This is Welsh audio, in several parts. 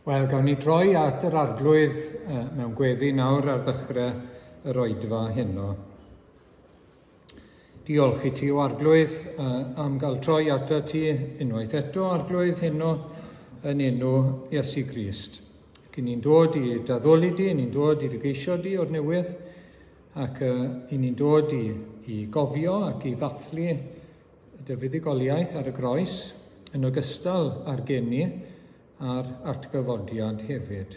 Wel, gawn ni droi at yr Arglwydd mewn gweddi nawr ar ddechrau yr oedfa heno. Diolch i ti, o Arglwydd, am gael troi ato ti unwaith eto, Arglwydd, heno yn enw Iesu Grist. Ac i ni'n dod i daddoli di, ni'n dod i dy geisio di o'r newydd, ac i ni'n dod i, i gofio ac i ddathlu dy fuddugoliaeth ar y groes, yn ogystal â'r geni a'r atgyfodiad hefyd.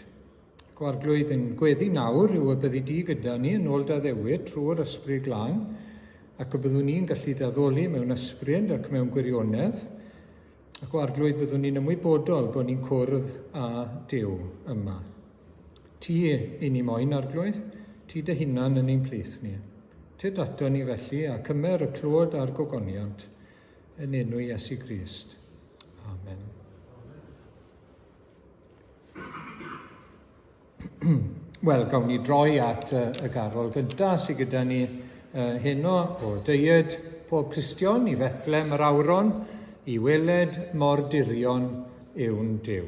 Gwarglwydd yn gweddi nawr yw y byddi di gyda ni yn ôl dy addewid trwy'r Ysbryd Glân, ac y byddwn ni'n gallu daddoli mewn ysbryd ac mewn gwirionedd, ac o Arglwydd byddwn ni'n ymwybodol bod ni'n cwrdd â Duw yma. Ti i ni moyn, Arglwydd, ti dy hunan yn ein plith ni. Tyd ato ni felly a cymer y clod a'r gogoniant yn enw Iesu Grist. Amen. Wel, gawn ni droi at y garol gyntaf sydd gyda ni heno o deied pob Cristion i Fethlem yr Awron i weled mor dirion yw'n Duw.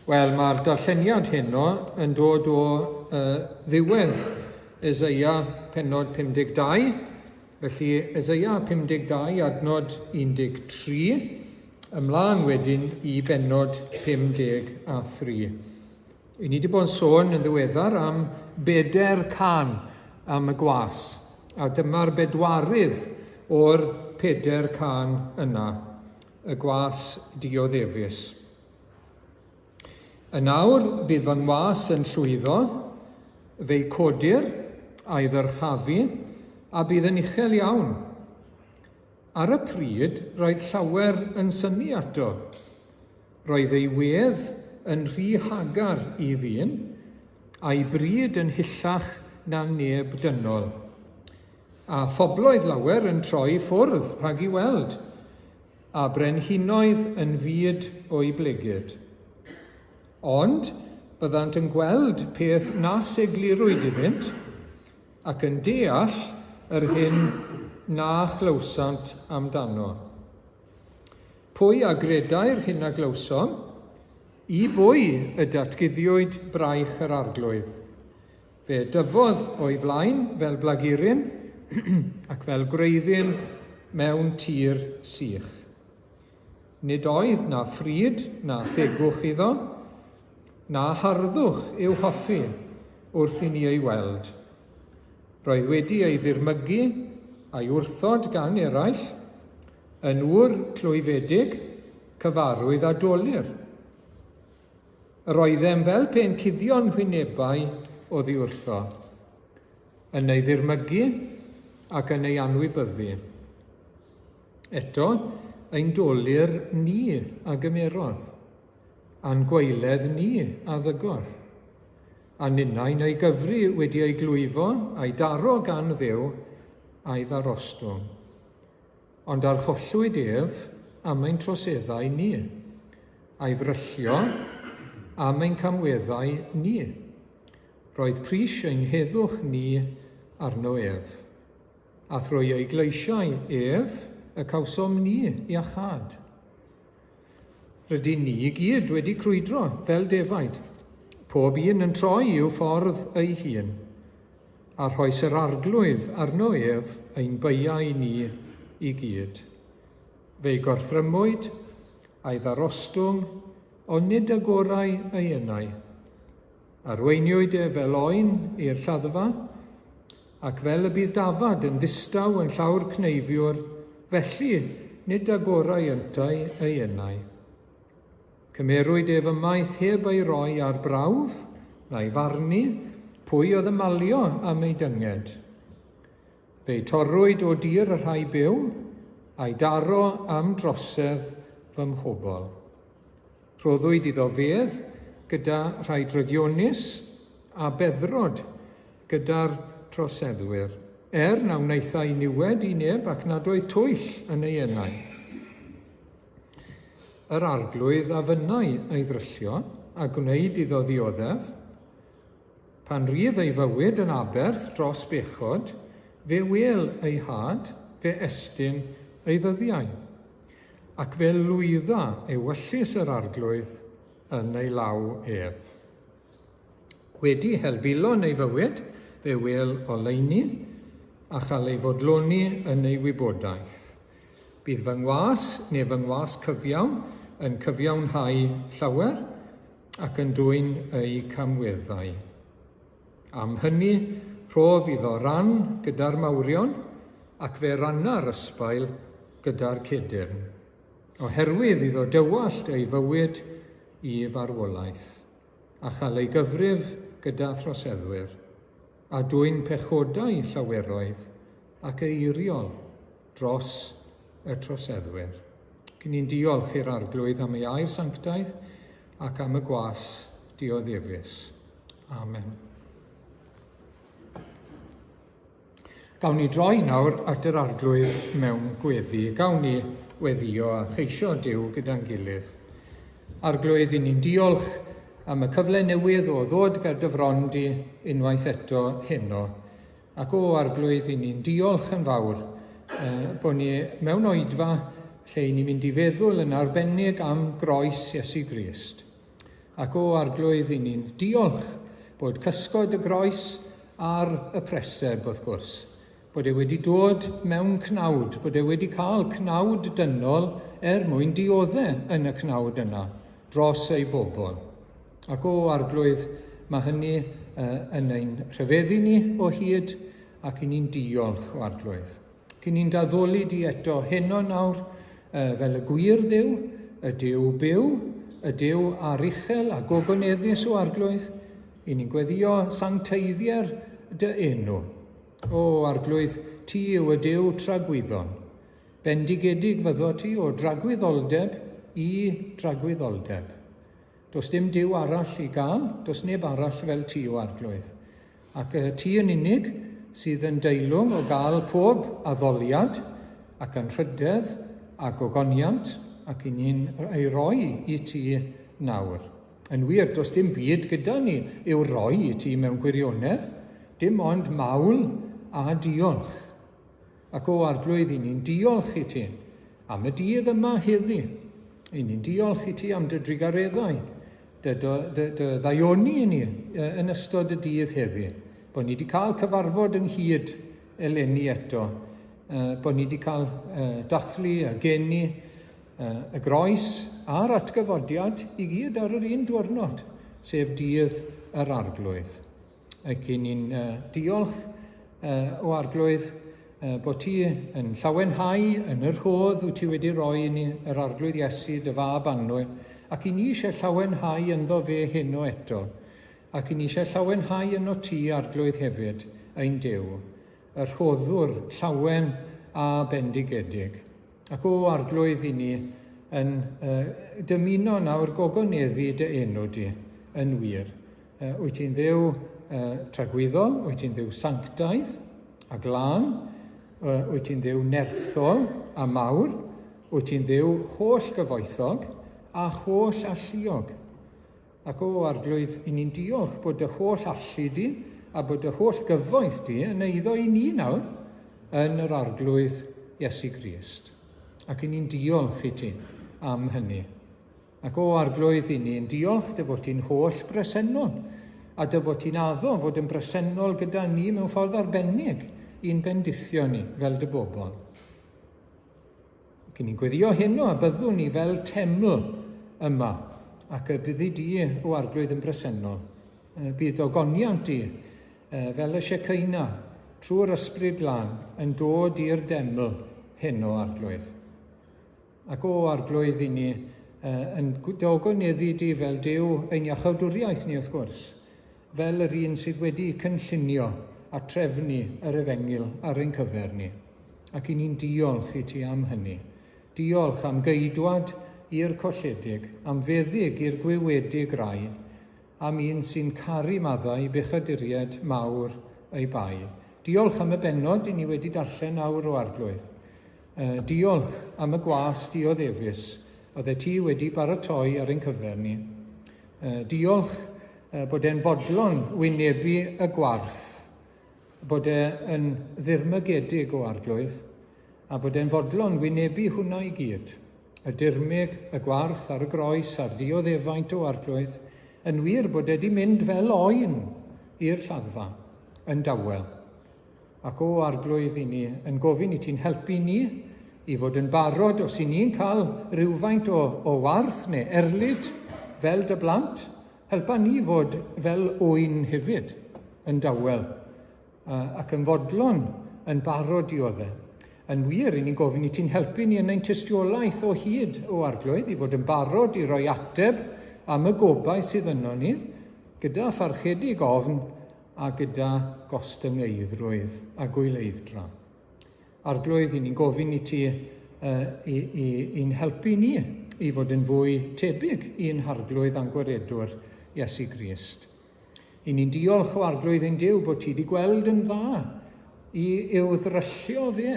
Wel, mae'r darlleniad heno yn dod o uh, ddiwedd Eseia penod 52, felly Eseia 52 adnod 13, ymlaen wedyn i bennod 53. I ni wedi bod yn sôn yn ddiweddar am beder can am y gwas, a dyma'r bedwarydd o'r peder can yna, y gwas dioddefus. Yn awr bydd fy ngwas yn llwyddo, fe'i codir a'i ddyrchafu, a bydd yn uchel iawn. Ar y pryd, roedd llawer yn synnu ato. Roedd ei wedd yn rhy hagar i ddyn, a'i bryd yn hyllach na neb dynol. A phobloedd lawer yn troi ffwrdd rhag i weld, a brenhinoedd yn fud o'i blegid. Ond byddant yn gweld peth nas eglurwyd iddynt, ac yn deall yr hyn na chlywsant amdano. Pwy a gredai'r hyn a glywsom? I bwy y datguddiwyd braich yr Arglwydd? Fe dyfodd o'i flaen fel blaguryn ac fel gwreiddyn mewn tir sych. Nid oedd na phryd na thegwch iddo, na harddwch i'w hoffi wrth i ni ei weld. Roedd wedi ei ddirmygu a'i wrthod gan eraill, yn ŵr clwyfedig, cyfarwydd a dolur. Yr oeddem fel pe'n cuddio'n hwynebau oddi wrtho, yn ei ddirmygu ac yn ei anwybyddu. Eto, ein dolur ni a gymerodd, a'n gwaeledd ni a ddygodd. A ninnau'n ei gyfri wedi ei glwyfo a'i daro gan Dduw a'i ddarostwng. Ond archollwyd ef am ein troseddau ni, a'i ddryllio am ein camweddau ni. Roedd pris ein heddwch ni arno ef. A thrwy ei gleisiau ef y cawsom ni iachâd. Rydyn ni i gyd wedi crwydro fel defaid, pob un yn troi i'w ffordd ei hun, a rhoes yr Arglwydd arno ef ein beiau ni i gyd. Fe'i gorthrymwyd, a'i ddarostwng, ond nid agorai ei enau. Arweiniwyd ef fel oen i'r lladdfa, Ac fel y bydd dafad yn ddistaw yn llaw'r cneifiwr, felly nid agorai yntau ei enau. Cymerwyd ef ymaith heb ei roi ar brawf, na'i farnu, pwy oedd yn malio am ei dynged. Fe'i torrwyd o dir y rhai byw, a'i daro am drosedd fy mhobl. Rhoddwyd iddo fedd gyda rhai drygionus a beddrod gyda'r troseddwyr, er na wnaethai niwed i neb ac nad oedd twyll yn ei enau. Yr Arglwydd a fynnai ei ddryllio a gwneud iddo ddioddef. Pan rydd ei fywyd yn aberth dros bechod, fe wêl ei had, fe estyn ei ddyddiau. Ac fe lwydda ewyllys yr Arglwydd yn ei law ef. Wedi helbulon ei fywyd, fe wêl oleuni, a chael ei fodloni yn ei wybodaeth. Bydd fy ngwas, neu fy ngwas cyfiawn, yn cyfiawnhau llawer, ac yn dwyn eu camweddau. Am hynny, rhof iddo ran gyda'r mawrion, ac fe ranna'r ysbail gyda'r cedyrn. Oherwydd iddo dywallt ei fywyd i farwolaeth, a chael ei gyfrif gyda throseddwyr, a dwyn pechodau llaweroedd ac eiriol dros y troseddwyr. Cyn ni'n diolch i'r Arglwydd am ei air sanctaidd ac am y gwas dioddefus. Amen. Gawn ni droi nawr at yr Arglwydd mewn gweddi. Gawn ni weddio a cheisio Duw gyda'n gilydd. Arglwydd, i ni'n diolch am y cyfle newydd o ddod ger dy fron di unwaith eto heno. Ac o Arglwydd, i ni'n diolch yn fawr eh, bod ni mewn oedfa lle i ni'n mynd i feddwl yn arbennig am groes Iesu Grist. Ac o Arglwydd, i ni'n diolch bod cysgod y groes ar y preseb, wrth gwrs. Bod e wedi dod mewn cnawd, bod e wedi cael cnawd dynol er mwyn diodde yn y cnawd yna dros ei bobl. Ac o Arglwydd, mae hynny yn ein rhyfeddu ni o hyd ac i ni'n diolch o Arglwydd. Cyn ni'n daddoli di eto heno nawr, fel y gwir Dduw, y Duw byw, y Duw aruchel a gogoneddus o Arglwydd, i ni'n gweddio sancteiddier dy enw. O Arglwydd, ti yw y Duw tragwyddol. Bendigedig fyddo ti o dragwyddoldeb i dragwyddoldeb. Does dim Duw arall i gael, does neb arall fel ti o Arglwydd. Ac y ti yn unig sydd yn deilwng o gael pob addoliad ac anrhydedd a gogoniant ac i ni'n ei roi i ti nawr. Yn wir, does dim byd gyda ni i'w roi i ti mewn gwirionedd, dim ond mawl a diolch. Ac o Arglwydd, i ni'n diolch i ti am y dydd yma heddi. I ni'n diolch i ti am dy drugareddau, dy, dy, dy, dy ddaioni i ni yn ystod y dydd heddi. Bod ni wedi cael cyfarfod ynghyd eleni eto, bod ni wedi cael dathlu a geni y groes a'r atgyfodiad i gyd ar yr un diwrnod, sef dydd yr Arglwydd. Ac i ni'n diolch o Arglwydd bod ti yn llawenhau yn y rhodd wyt ti wedi roi i ni, yr Arglwydd Iesu, dy fab annwyl, ac i ni eisiau llawenhau ynddo fe heno eto, ac i ni eisiau llawenhau yno ti, Arglwydd, hefyd, ein Duw, y rhoddwr llawen a bendigedig. Ac o Arglwydd i ni yn uh, dymuno nawr gogoneddu dy enw di, yn wir. Wyt ti'n Dduw tragwyddol, wyt ti'n Dduw sanctaidd a glân, wyt ti'n Dduw nerthol a mawr, wyt ti'n Dduw holl gyfoethog a holl alluog. Ac o Arglwydd, i ni'n diolch bod dy holl allu di a bod dy holl gyfoeth di yn eiddo i ni nawr yn yr Arglwydd Iesu Grist. Ac i ni'n diolch i ti am hynny. Ac o Arglwydd, i ni'n diolch dy fod ti'n holl bresennol, a dy fod ti'n addo fod yn bresennol gyda ni mewn ffordd arbennig i'n bendithio ni fel dy bobl. Ac i ni'n gweddio heno a byddwn ni fel teml yma, ac y byddi di, o Arglwydd, yn bresennol. Bydd ogoniant di, fel y Shekinah, trwy'r Ysbryd Glân, yn dod i'r deml heno, Arglwydd. Ac o Arglwydd i ni yn dy ogoneddu di fel Duw ein iachawdwriaeth ni wrth gwrs, fel yr un sydd wedi cynllunio a trefnu yr efengyl ar ein cyfer ni. Ac i ni'n diolch i ti am hynny. Diolch am geidwad i'r colledig, am feddyg i'r gwywedig rai, am un sy'n caru maddau bechaduriaid mawr ei bai. Diolch am y bennod i ni wedi darllen nawr o Arglwydd. Diolch am y gwas dioddefus oeddet ti wedi baratoi ar ein cyfer ni. Diolch bod e'n fodlon wynebu y gwarth, bod e yn ddirmygedig o Arglwydd, a bod e'n fodlon wynebu hwnna i gyd. Y dirmyg, y gwarth ar y groes a'r dioddefaint o Arglwydd, yn wir bod e di mynd fel oen i'r lladdfa, yn dawel. Ac o Arglwydd, i ni yn gofyn i ti'n helpu ni i fod yn barod os i ni'n cael rhywfaint o, o warth neu erlid fel dy blant, helpa ni fod fel oen hefyd yn dawel ac yn fodlon yn barod i odde. Yn wir, i ni'n gofyn i ti'n helpu ni yn ein tystiolaeth o hyd o Arglwydd i fod yn barod i roi ateb am y gobaith sydd yno ni, gyda pharchedig ofn a gyda gostyngeiddrwydd a gwyleidd-dra. Arglwydd, i ni'n gofyn i ti uh, i, i, i'n helpu ni i fod yn fwy tebyg i'n Harglwydd a'n Gwaredwr Iesu Grist. I ni'n diolch o Arglwydd ein Duw bod ti wedi gweld yn dda i i'w ddryllio fe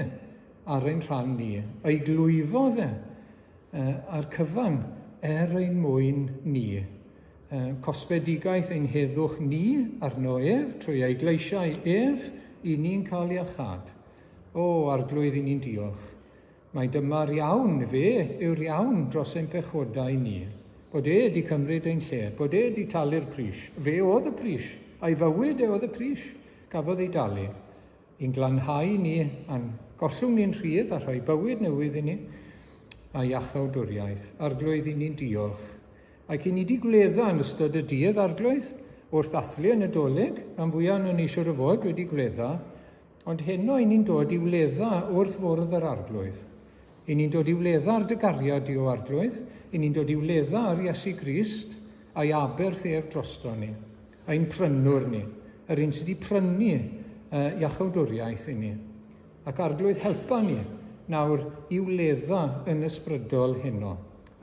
ar ein rhan ni, ei glwyfo fe uh, a'r cyfan er ein mwyn ni. Cosbedigaeth ein heddwch ni arno ef, trwy ei gleisiau ef, i ni'n cael iachâd. O, Arglwydd, i ni'n diolch. Mae dyma'r iawn, fe yw'r iawn dros ein pechodau ni. Bod e wedi cymryd ein lle, bod e wedi talu'r pris. Fe oedd y pris, a'i fywyd e oedd y pris gafodd ei dalu. I'n glanhau ni a'n gollwng ni'n rhydd a rhoi bywyd newydd i ni, a iachawdwriaeth. Arglwydd, i ni'n diolch. Ac i ni di gwledda yn ystod y dydd, Arglwydd, wrth ddathlu y Nadolig, rhan fwyaf o'n ni siwr o fod wedi gwledda, ond heno i ni'n dod i wledda wrth fwrdd yr Arglwydd. I ni'n dod i wledda ar dy gariad di o Arglwydd, i ni'n dod i wledda ar Iesu Grist a'i aberth ef drosto ni, ein prynwr ni, yr un sydd wedi prynu iachawdwriaeth i ni. Ac Arglwydd helpa ni nawr i wledda yn ysbrydol heno,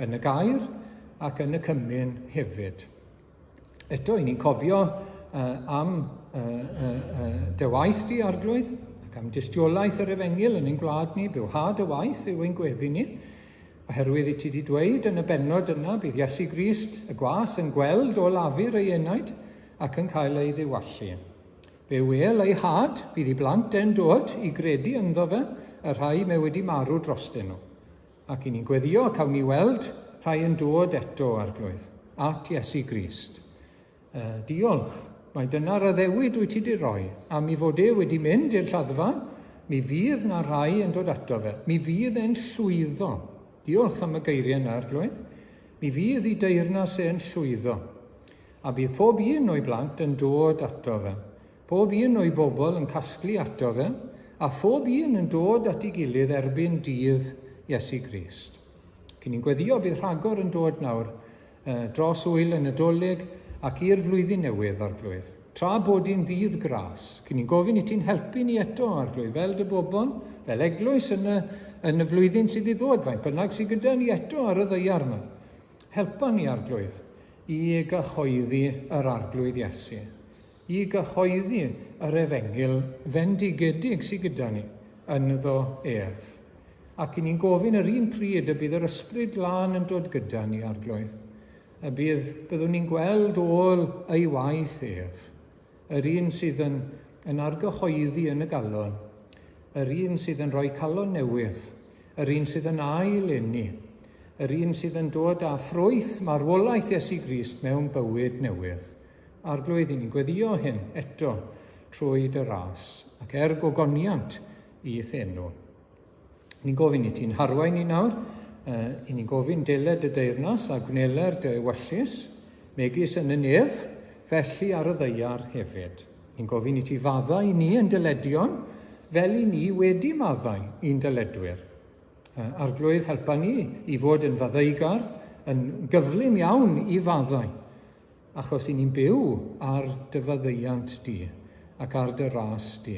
yn y gair ac yn y cymun hefyd. Eto, i ni'n cofio am dy waith di, Arglwydd, ac am dystiolaeth yr efengyl yn ein gwlad ni, bywha dy waith yw ein gweddi ni, oherwydd i ti di dweud yn y bennod yna, bydd Iesu Grist, y gwas, yn gweld o lafur ei enaid ac yn cael ei ddiwallu. Fe wel ei had, bydd i blant e'n dod i gredu ynddo fe, y rhai mae wedi marw drostyn nhw. Ac i ni'n gweddio, cawn ni weld rhai yn dod eto, Arglwydd, at Iesu Grist. Diolch. Mae dyna'r addewid wyt ti di roi. A mi fod e wedi mynd i'r lladdfa, mi fydd na rhai yn dod ato fe. Mi fydd e'n llwyddo. Diolch am y geiriau yna, Arglwydd. Mi fydd i deyrnas e'n llwyddo. A bydd pob un o'i blant yn dod ato fe. Pob un o'i bobl yn casglu ato fe, a phob un yn dod at ei gilydd erbyn dydd Iesu Grist. Cyn ni'n gweddio bydd rhagor yn dod nawr dros ŵyl y Nadolig ac i'r flwyddyn newydd, Arglwydd. Tra bod hi'n ddydd gras, cyn ni'n gofyn i ti'n helpu ni eto, Arglwydd, fel dy bobl, fel eglwys yn y, yn y flwyddyn sydd i ddod, faint bynnag sydd gyda ni eto ar y ddaear yma. Helpa ni, Arglwydd, i gyhoeddi yr Arglwydd Iesu, i gyhoeddi yr efengyl fendigedig sydd gyda ni ynddo ef. Ac i ni'n gofyn yr un pryd y bydd yr Ysbryd Glân yn dod gyda ni, Arglwydd, y bydd, byddwn ni'n gweld ôl ei waith ef, yr un sydd yn, yn argyhoeddi yn y galon, yr un sydd yn rhoi calon newydd, yr un sydd yn ail eni, yr un sydd yn dod â ffrwyth marwolaeth Iesu Grist mewn bywyd newydd. Arglwydd, i ni'n gweddio hyn eto trwy dy ras, ac er gogoniant i'th enw. Ni'n gofyn i ti'n harwain ni nawr, i ni'n gofyn deled dy deyrnas a gwneler dy ewyllys, megis yn y nef, felly ar y ddaear hefyd. Ni'n gofyn i ti faddau i ni yn dyledion, fel i ni wedi maddau i'n dyledwyr. Arglwydd, helpa ni i fod yn faddeugar, yn gyflym iawn i faddau, achos i ni'n byw ar dy faddeuant di ac ar dy ras di.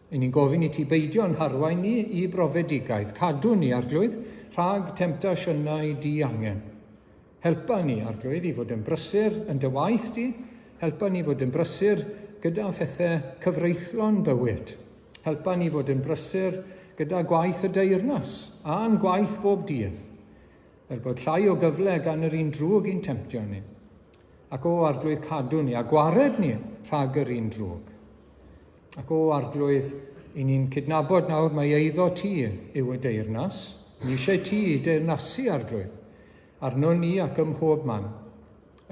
I ni'n gofyn i ti beidio yn harwain ni i brofedigaeth, cadw ni, Arglwydd, rhag temtasiynau diangen. Helpa ni, Arglwydd, i fod yn brysur yn dy waith di. Helpa ni fod yn brysur gyda phethau cyfreithlon bywyd. Helpa ni fod yn brysur gyda gwaith y deyrnas a'n gwaith bob dydd. Fel bod llai o gyfle gan yr un drwg i'n temtio ni. Ac o Arglwydd cadw ni a gwared ni rhag yr un drwg. Ac o Arglwydd, i ni'n cydnabod nawr mae eiddo ti yw y deyrnas. Ni eisiau ti i deyrnasu, Arglwydd, arno ni ac ym mhob man.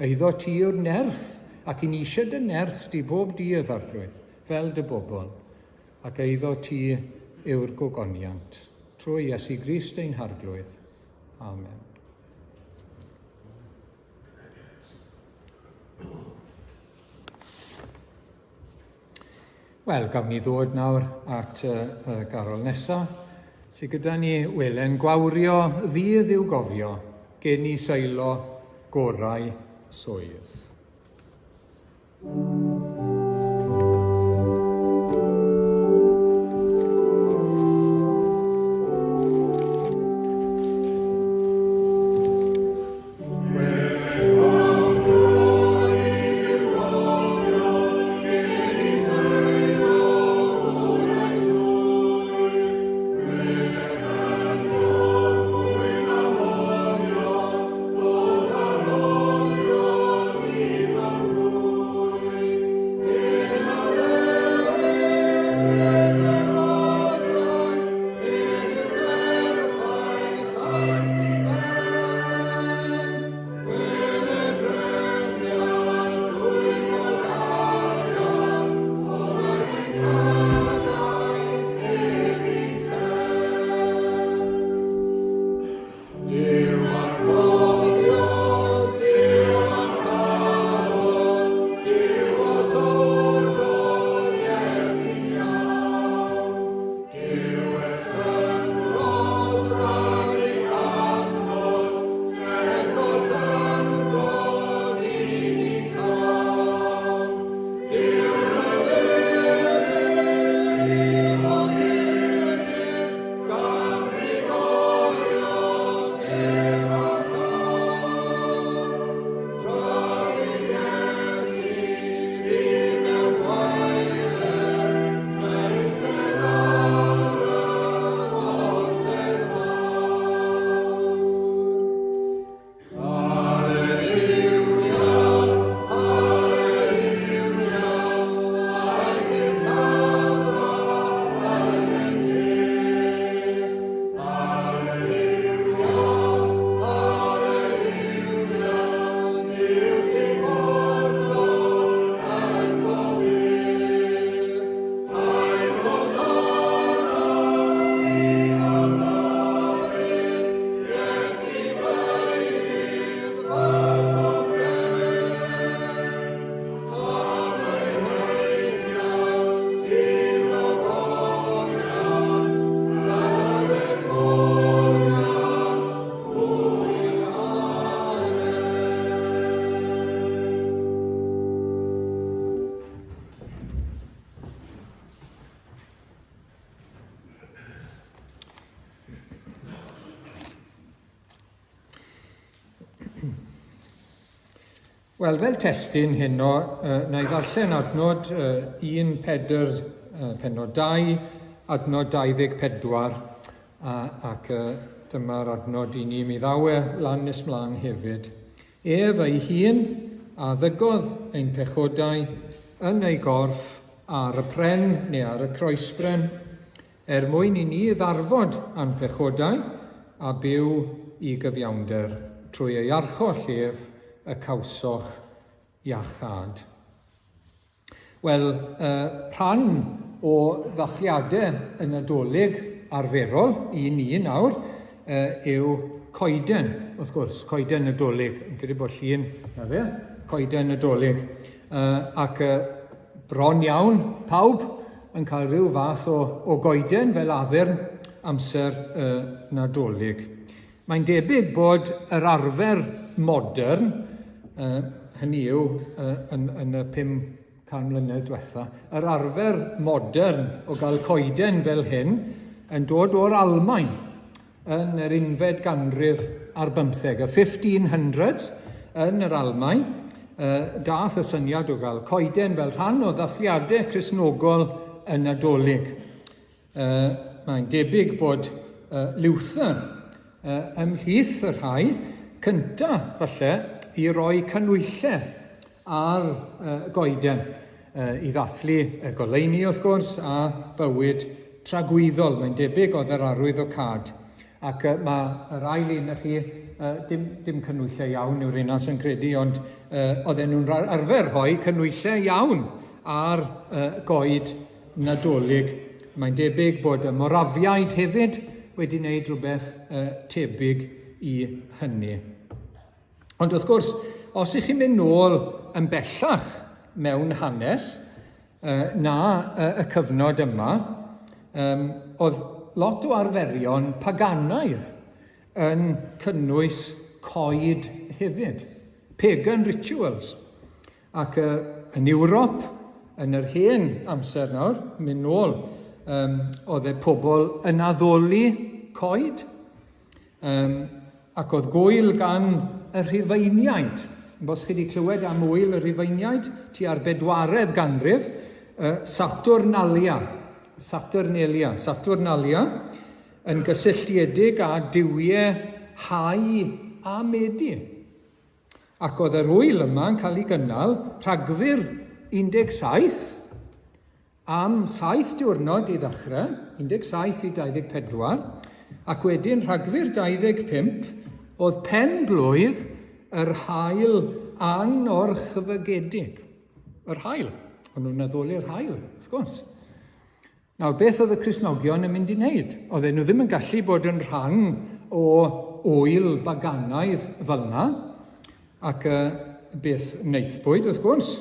Eiddo ti yw'r nerth, ac i ni eisiau dy nerth di bob dydd, Arglwydd, fel dy bobl. Ac eiddo ti yw'r gogoniant. Trwy Iesu Grist ein Harglwydd. Amen. Wel, gawn ni ddod nawr at y, y garol nesa, sydd gyda ni welen gwawrio ddydd i'w gofio, gen i seilo gorau swydd. Wel, fel testun heno, na i ddarllen adnod 1 Pedr, penod 2, adnod 24, ac dyma'r adnod i ni mi ddaw e lan nes mlaen hefyd. Ef ei hun a ddygodd ein pechodau yn ei gorff ar y pren neu ar y croesbren, er mwyn i ni ddarfod â'n pechodau a byw i gyfiawnder, trwy ei archoll ef y cawsoch iachâd. Wel, rhan o ddathliadau y Nadolig arferol i ni nawr yw coeden, wrth gwrs, coeden Nadolig. Yn credu bod llun, na fe, coeden Nadolig. Ac bron iawn pawb yn cael rhyw fath o, o goeden fel addurn amser y Nadolig. Mae'n debyg bod yr arfer modern, uh, hynny yw uh, yn, yn y 500 mlynedd diwetha, yr arfer modern o gael coeden fel hyn yn dod o'r Almaen yn yr unfed ganrif ar bymtheg, y 1500s yn yr Almaen, uh, dath y syniad o gael coeden fel rhan o ddathliadau Cristnogol y Nadolig. Uh, mae'n debyg bod uh, Luther uh, ymhlith y rhai cyntaf, falle, i roi canwyllau ar uh, goeden uh, i ddathlu y goleuni, wrth gwrs, a bywyd tragwyddol. Mae'n debyg oedd yr arwydd o cad. Ac uh, mae yr ail un chi, uh, dim, dim canwyllau iawn yw'r un sy'n credu, ond uh, oedden nhw'n arfer rhoi canwyllau iawn ar uh, goed Nadolig. Mae'n debyg bod y Morafiaid hefyd wedi wneud rhywbeth uh, tebyg i hynny. Ond wrth gwrs, os ych chi'n mynd nôl yn bellach mewn hanes, uh, na uh, y cyfnod yma, um, oedd lot o arferion paganaidd yn cynnwys coed hefyd. Pagan rituals. Ac uh, yn Ewrop, yn yr hen amser nawr, mynd nôl, um, oedd e pobl yn addoli coed, um, ac oedd gwyl gan y Rhufeiniaid. Bos chi wedi clywed am wyl y Rhufeiniaid, tua'r bedwaredd ganrif, uh, Saturnalia, Saturnalia, Saturnalia, yn gysylltiedig â duwiau hau a medi. Ac oedd yr ŵyl yma yn cael ei gynnal Rhagfyr 17 am saith diwrnod i ddechrau, 17 i 24, ac wedyn Rhagfyr 25 oedd pen blwydd yr haul anorchfygedig. Yr haul. O'n nhw'n addoli'r haul, wrth gwrs. Nawr, beth oedd y Cristnogion yn mynd i wneud? Oedden nhw ddim yn gallu bod yn rhan o ŵyl baganaidd fel yna, ac uh, beth wnaethpwyd, wrth gwrs,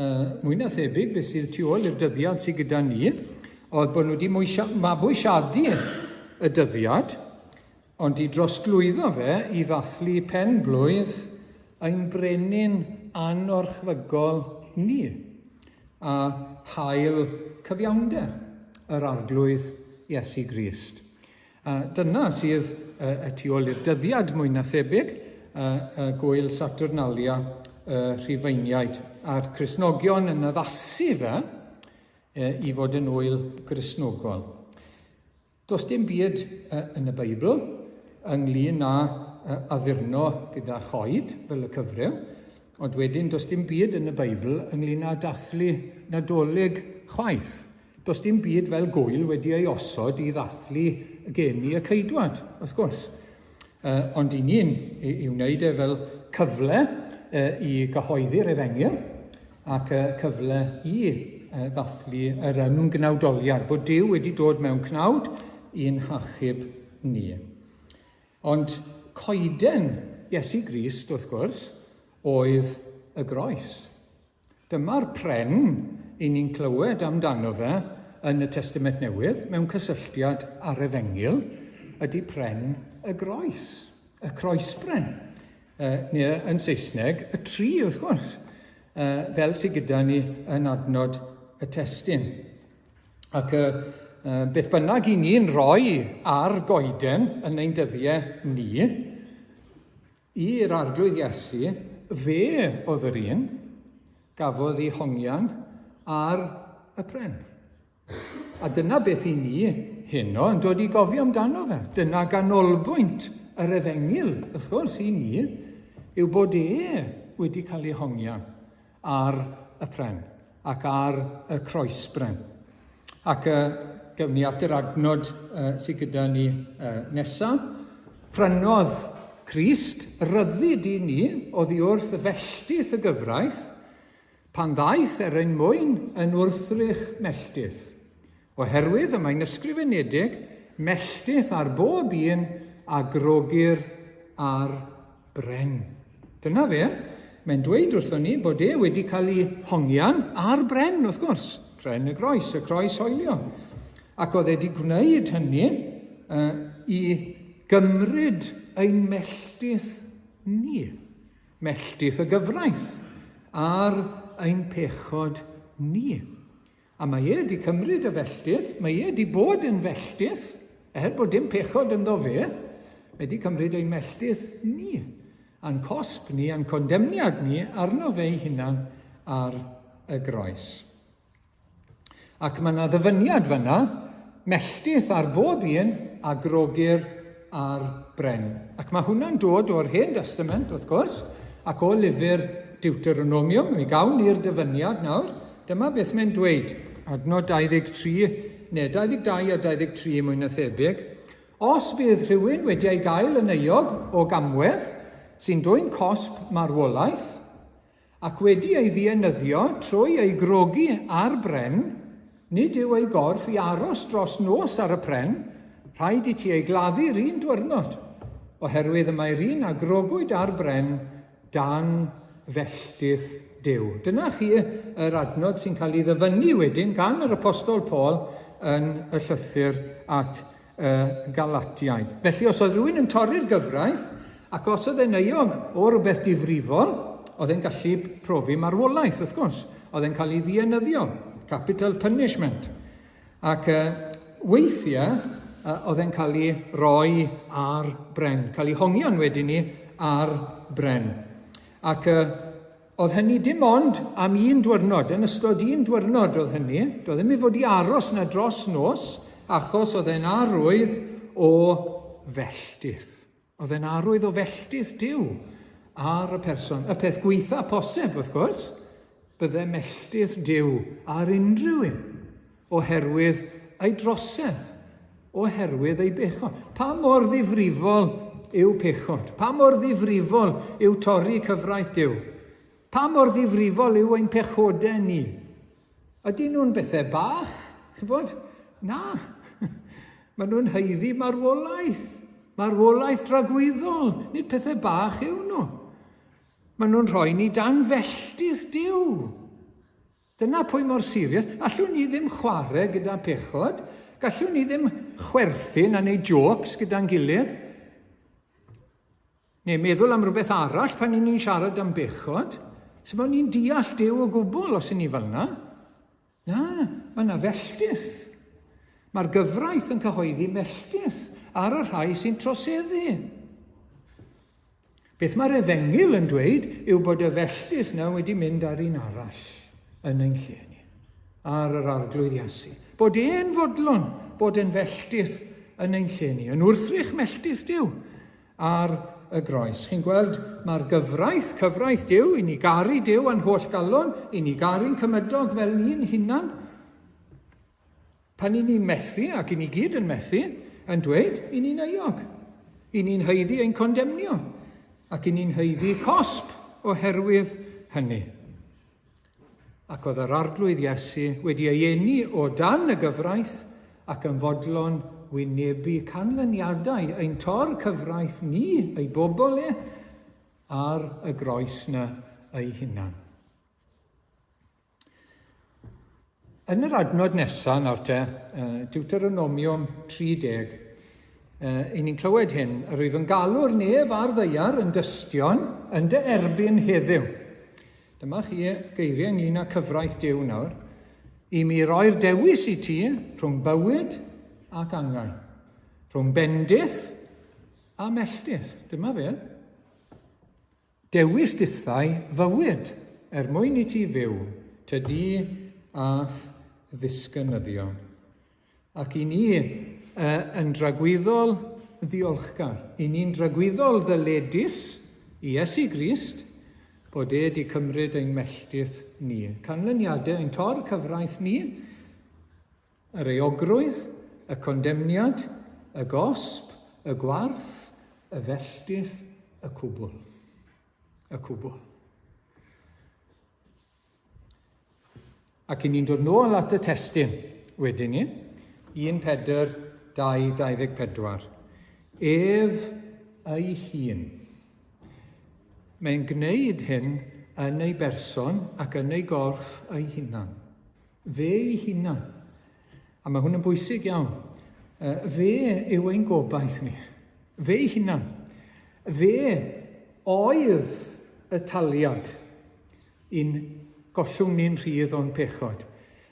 uh, mwy na thebyg beth sydd tu ôl i'r dyddiad sydd gyda ni, oedd bod nhw wedi mabwysiadu y dyddiad, Ond i drosglwyddo fe i ddathlu pen-blwydd ein brenin anorchfygol ni, a hael cyfiawnder yr Arglwydd Iesu Grist. A dyna sydd y tu ôl i'r dyddiad mwy na thebyg, y gwyl Saturnalia y Rhufeiniaid, a'r Cristnogion yn addasu fe i fod yn ŵyl Gristnogol. Does dim byd yn y Beibl ynglyn â addurno gyda choed, fel y cyfryw, ond wedyn does dim byd yn y Beibl ynglyn â dathlu Nadolig chwaith. Does dim byd fel gwyl wedi ei osod i ddathlu geni y ceidwad, wrth gwrs. Uh, ond i ni'n i, i wneud e fel cyfle uh, i gyhoeddi'r efengyl ac uh, cyfle i uh, ddathlu yr ymgnawdoliad, bod Duw wedi dod mewn cnawd i'n hachub ni. Ond coeden Iesu Grist, wrth gwrs, oedd y groes. Dyma'r pren i ni'n clywed amdano fe yn y Testament Newydd mewn cysylltiad â'r Efengyl ydy pren y groes, y croesbren, neu yn Saesneg, y tri wrth gwrs, fel sydd gyda ni yn adnod y testun. Ac beth bynnag i ni'n rhoi ar goeden yn ein dyddiau ni, I'r Arglwydd Iesu, fe oedd yr un gafodd ei hongian ar y pren. A dyna beth i ni heno yn dod i gofio amdano fe. Dyna ganolbwynt yr efengyl, wrth gwrs, i ni, yw bod e wedi cael ei hongian ar y pren ac ar y croesbren. Ac gewn ni at yr adnod sydd gyda ni nesaf. Prynodd Crist ryddid i ni oddi wrth felltith y gyfraith, pan ddaeth er ein mwyn yn wrthrych melltith. Oherwydd y mae'n ysgrifenedig, melltith ar bob un a grogir ar bren. Dyna fe. Mae'n dweud wrthon ni bod e wedi cael ei hongian ar bren, wrth gwrs. Pren y groes, y croes hoelio. Ac oedd e wedi gwneud hynny uh, i gymryd ein melltith ni. Melltith y gyfraith ar ein pechod ni. A mae e wedi cymryd y felltith, mae e wedi bod yn felltith, er bod dim pechod ynddo fe, mae wedi cymryd ein melltith ni, a'n cosb ni, a'n condemniad ni arno fe ei hunan ar y groes. Ac mae yna ddyfyniad fyna, melltith ar bob un a grogir ar bren. Ac mae hwnna'n dod o'r Hen Destament, wrth gwrs, ac o lyfr Deuteronomium. Mi gawn ni'r dyfyniad nawr. Dyma beth mae'n dweud, adnod 23, neu 22 a 23 mwy na thebyg. Os bydd rhywun wedi ei gael yn euog o gamwedd sy'n dwyn cosb marwolaeth, Ac wedi ei ddienyddio trwy ei grogi ar bren, nid yw ei gorff i aros dros nos ar y pren, rhaid i ti ei gladdu'r un dwyrnod, oherwydd y mae'r un a grogwyd ar bren dan felltith Duw. Dyna chi yr adnod sy'n cael ei ddyfynnu wedyn gan yr Apostol Paul yn y llythyr at y Galatiaid. Felly os oedd rhywun yn torri'r gyfraith, ac os oedd e'n euog o rywbeth difrifol, oedd e'n gallu profi marwolaeth, wrth gwrs. Oedd e'n cael ei ddienyddio, capital punishment. Ac uh, weithiau, uh, oedd e'n cael ei roi ar bren, cael ei hongian wedyn ni ar bren. Ac uh, Oedd hynny dim ond am un dwyrnod, yn ystod un dwyrnod oedd hynny, doedd ddim i fod i aros na dros nos, achos oedd e'n arwydd o felltith. Oedd e'n arwydd o felltith Duw ar y person. Y peth gweitha posib, wrth gwrs, bydde melltith Duw ar unrhyw un, oherwydd ei drosedd, oherwydd ei bechod. Pa mor ddifrifol yw pechod? Pa mor ddifrifol yw torri cyfraith Duw? Pa mor ddifrifol yw ein pechodau ni? Ydyn nhw'n bethau bach? Chybod? Na. Maen nhw'n haeddu marwolaeth. Marwolaeth dragwyddol. Nid pethau bach yw nhw. Maen nhw'n rhoi ni dan felltith Duw. Dyna pwy mor serious. Allwn ni ddim chwarae gyda pechod. Gallwn ni ddim chwerthin a neud jokes gyda'n gilydd. Neu meddwl am rhywbeth arall pan ni'n siarad am bechod. So bod ni'n deall Duw o gwbl os y'n ni fel yna. Na, mae yna felltith. Mae'r gyfraith yn cyhoeddi melltith ar y rhai sy'n troseddu. Beth mae'r Efengyl yn dweud yw bod y felltith na wedi mynd ar un arall yn ein lle ni, ar yr Arglwydd Iesu. Bod e'n fodlon bod yn felltith yn ein lle ni, yn wrthrych melltith Duw ar y groes. Chi'n gweld, mae'r gyfraith, cyfraith Duw, i ni garu Duw a'n holl galon, i ni garu'n cymydog fel ni'n hunan, Pan i ni'n methu, ac i ni gyd yn methu, yn dweud, i ni'n euog. I ni'n haeddu ein condemnio, ac i ni'n haeddu cosb oherwydd hynny. Ac oedd yr Arglwydd Iesu wedi ei eni o dan y gyfraith ac yn fodlon wynebu canlyniadau ein tor cyfraith ni, ei bobl e, ar y groes na ei hunan. Yn yr adnod nesaf nawr te, Deuteronomium 30, i ni'n clywed hyn, yr wyf yn galw'r nef a'r ddaear yn dystion yn dy erbyn heddiw. Dyma chi geiriau ynglyn â cyfraith Duw nawr. I mi roi'r dewis i ti rhwng bywyd ac angau, rhwng bendith a melltith. Dyma fe. Dewis dithau fywyd er mwyn i ti fyw, ty di a'th ddisgynyddion. Ac i ni yn dragwyddol ddiolchgar, i ni'n dragwyddol ddyledus i Iesu Grist bod e di cymryd ein melltith ni. Canlyniadau ein tor cyfraith ni, yr euogrwydd, y condemniad, y gosb, y gwarth, y felltith, y cwbl. Y cwbl. Ac i ni'n dod nôl at y testun wedyn ni, 1 Pedr 2, 24. Ef ei hun. Mae'n gwneud hyn yn ei berson ac yn ei gorff ei hunan. Fe ei hunan. A mae hwn yn bwysig iawn. Fe yw ein gobaith ni. Fe ei hunan. Fe oedd y taliad I'n gollwng ni'n rhydd o'n pechod.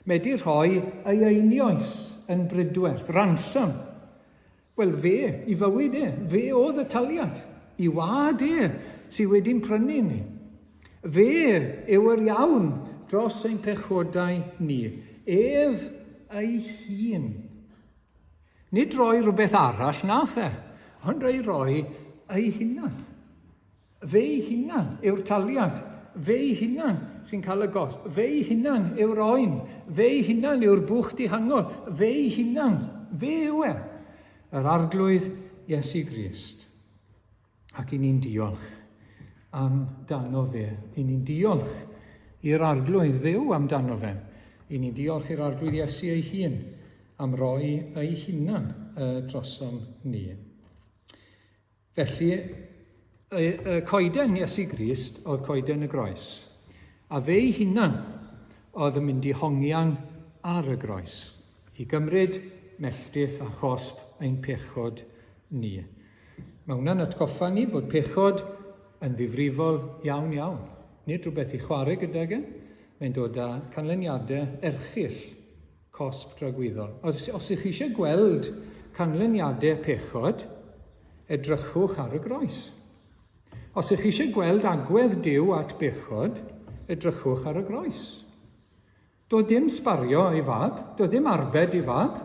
Mae 'di rhoi ei einioes yn brydwerth, ransom. Wel, fe, i fywyd e, fe oedd y taliad. I wad e sydd wedi'n prynu ni. Fe yw yr iawn dros ein pechodau ni. Ef ei hun. Nid rhoi rhywbeth arall nath e, ond ei roi ei hunan. Fe'i hunan yw'r taliad. Fe'i hunan sy'n cael y gosb. Fe'i hunan yw'r oen. Fe'i hunan yw'r bwch dihangol. Fe'i hunan. Fe yw e. Yr Arglwydd Iesu Grist. Ac i ni'n diolch amdano fe. I ni'n diolch i'r Arglwydd Dduw amdano fe. I ni'n diolch i'r Arglwydd Iesu ei hun am roi ei hunan drosom ni. Felly, y, y coeden Iesu Grist oedd coeden y groes. A fe ei hunan oedd yn mynd i hongian ar y groes, i gymryd melltith a chosb ein pechod ni. Mae hwnna'n atgoffa ni bod pechod yn ddifrifol iawn iawn. Nid rhywbeth i chwarae gydag e, mae'n dod â canlyniadau erchyll Cosb dragwyddol. Os, os ych chi eisiau gweld canlyniadau pechod, edrychwch ar y groes. Os ych chi eisiau gweld agwedd Duw at bechod, edrychwch ar y groes. Doedd dim sbario ei fab, doedd dim arbed ei fab,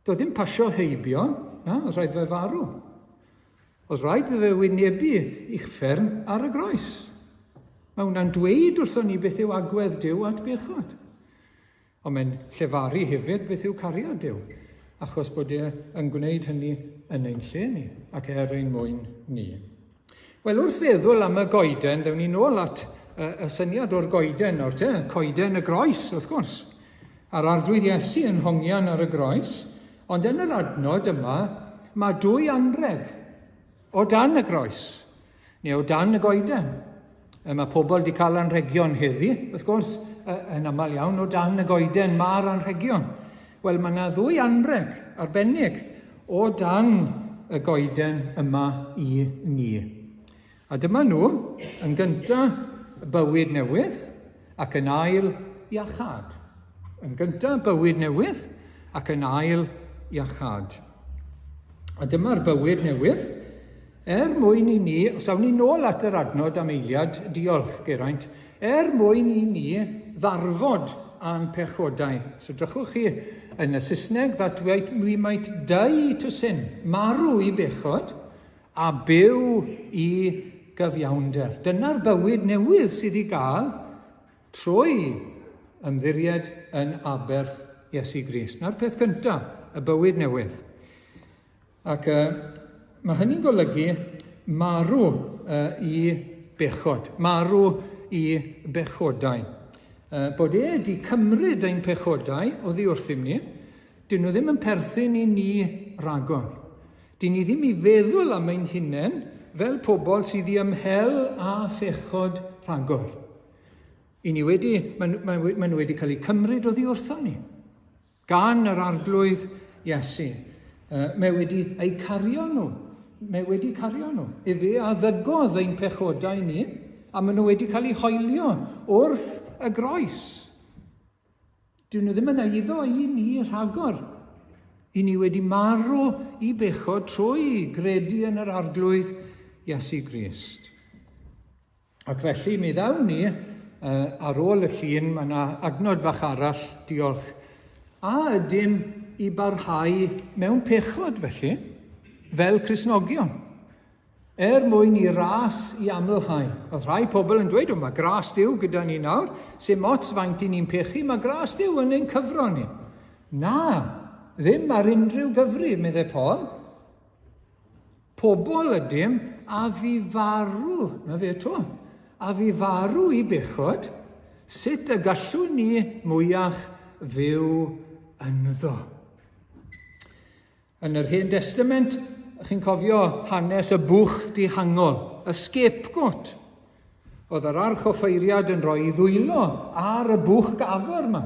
doedd dim pasio heibio, na, oedd rhaid fe farw. Oedd rhaid iddo fe wynebu uffern ar y groes. Mae hwnna'n dweud wrthon ni beth yw agwedd Duw at bechod. Ond mae'n llefaru hefyd beth yw cariad Duw, achos bod e yn gwneud hynny yn ein lle ni ac er ein mwyn ni. Wel, wrth feddwl am y goeden, ddewn ni nôl at y, y syniad o'r goeden nawr te, coeden y groes, wrth gwrs. A'r Arglwydd Iesu yn hongian ar y groes, ond yn yr adnod yma, mae dwy anreg o dan y groes. Neu o dan y goeden. Mae pobl wedi cael anrhegion heddi, wrth gwrs, yn aml iawn, o dan y goeden mae'r anrhegion. Wel, mae yna ddwy anrheg arbennig o dan y goeden yma i ni. A dyma nhw, yn gyntaf, bywyd newydd, ac yn ail, iachâd. Yn gyntaf, bywyd newydd, ac yn ail, iachâd. A dyma'r bywyd newydd. Er mwyn i ni, os awn ni nôl at yr adnod am eiliad, diolch Geraint, er mwyn i ni ddarfod â'n pechodau. So drychwch chi yn y Saesneg, that we might die to sin, marw i bechod, a byw i gyfiawnder. Dyna'r bywyd newydd sydd i gael trwy ymddiried yn aberth Iesu Grist. Na'r peth gyntaf, y bywyd newydd. Ac uh, mae hynny'n golygu marw uh, i bechod, marw i bechodau. Uh, bod e wedi cymryd ein pechodau oddi wrthym ni, dyn nhw ddim yn perthyn i ni ragor. Dyn ni ddim i feddwl am ein hunain fel pobl sydd i ymhel â phechod rhagor. I ni wedi, maen, maen, maen nhw wedi cael eu cymryd oddi wrthon ni. Gan yr Arglwydd Iesu. Uh, mae wedi eu cario nhw. Mae wedi cario nhw. Efe a ddygodd ein pechodau ni, a maen nhw wedi cael eu hoelio wrth y groes. Dyn nhw ddim yn eiddo i ni rhagor. I ni wedi marw i bechod trwy gredu yn yr Arglwydd Iesu Grist. Ac felly mi ddawn ni ar ôl y llun, mae yna adnod fach arall, diolch. A ydym i barhau mewn pechod felly, fel Cristnogion? Er mwyn i ras i amlhau. Oedd rhai pobl yn dweud, o, mae gras Duw gyda ni nawr, sy'n mots faint i ni'n pechu, mae gras Duw yn ein cyfro ni. Na, ddim ar unrhyw gyfri, meddai Paul. Pobl ydym a fi farw, na fe to, a fi farw i bechod, sut y gallwn ni mwyach fyw ynddo. Yn yr Hen Destament, chi'n cofio hanes y bwch dihangol, y scapegoat. Oedd yr archoffeiriad yn rhoi ei ddwylo ar y bwch gafr yma,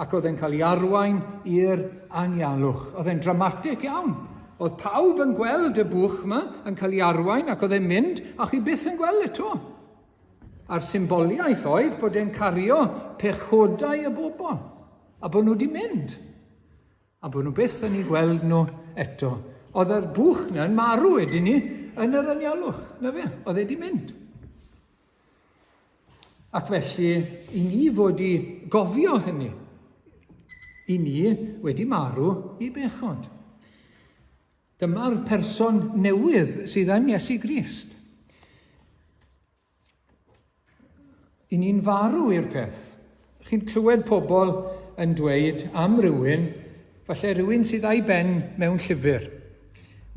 ac oedd e'n cael ei arwain i'r anialwch. Oedd e'n dramatic iawn. Oedd pawb yn gweld y bwch yma yn cael ei arwain ac oedd e'n mynd, a chi byth yn gweld eto. A'r symboliaeth oedd bod e'n cario pechodau y bobl, a bod nhw wedi mynd. A bod nhw byth yn eu gweld nhw eto. Oedd yr bwch na yn marw wedyn ni yn yr anialwch. Na fe, oedd e wedi mynd. Ac felly, i ni fod i gofio hynny, i ni wedi marw i bechod. Dyma'r person newydd sydd yn Iesu Grist. I ni'n farw i'r peth. Chi'n clywed pobl yn dweud am rywun, falle rhywun sydd â'i ben mewn llyfr,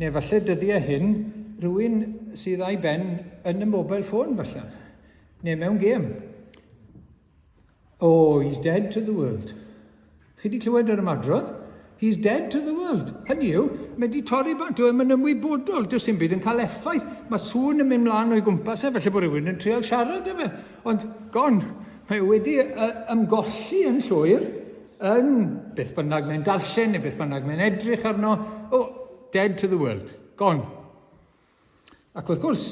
neu falle dyddiau hyn, rhywun sydd â'i ben yn y mobile phone falle, neu mewn gêm. Oh, he's dead to the world. Chi wedi clywed yr ymadrodd? He's dead to the world. Hynny yw, mae wedi torri bant, dyw e'n ymwybodol, does dim byd yn cael effaith. Mae sŵn yn mynd mlaen o'i gwmpas e, felly bod rhywun yn trial siarad â fe. Ond, gone, mae wedi ymgolli yn llwyr yn beth bynnag mae'n darllen neu beth bynnag mae'n edrych arno. Oh, dead to the world. Gone. Ac wrth gwrs,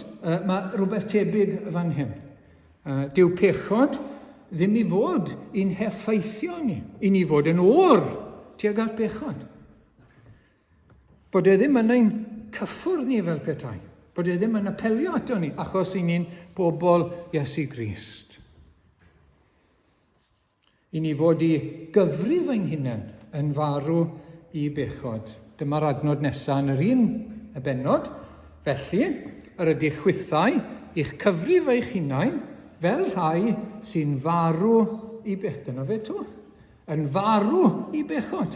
mae rhywbeth tebyg fan hyn. Dyw pechod ddim i fod i'n heffeithio ni, i ni fod yn o'r tuag at bechod. Bod e ddim yn ein cyffwrdd ni fel petai. Bod e ddim yn apelio ato ni, achos i ni'n bobl Iesu Grist. I ni fod i gyfrif ein hunain yn farw i bechod. Dyma'r adnod nesaf yn yr un y bennod. Felly, yr ydych chwithau i'ch cyfrif eich hunain fel rhai sy'n farw i bechod. Dyna fe to. Yn farw i bechod.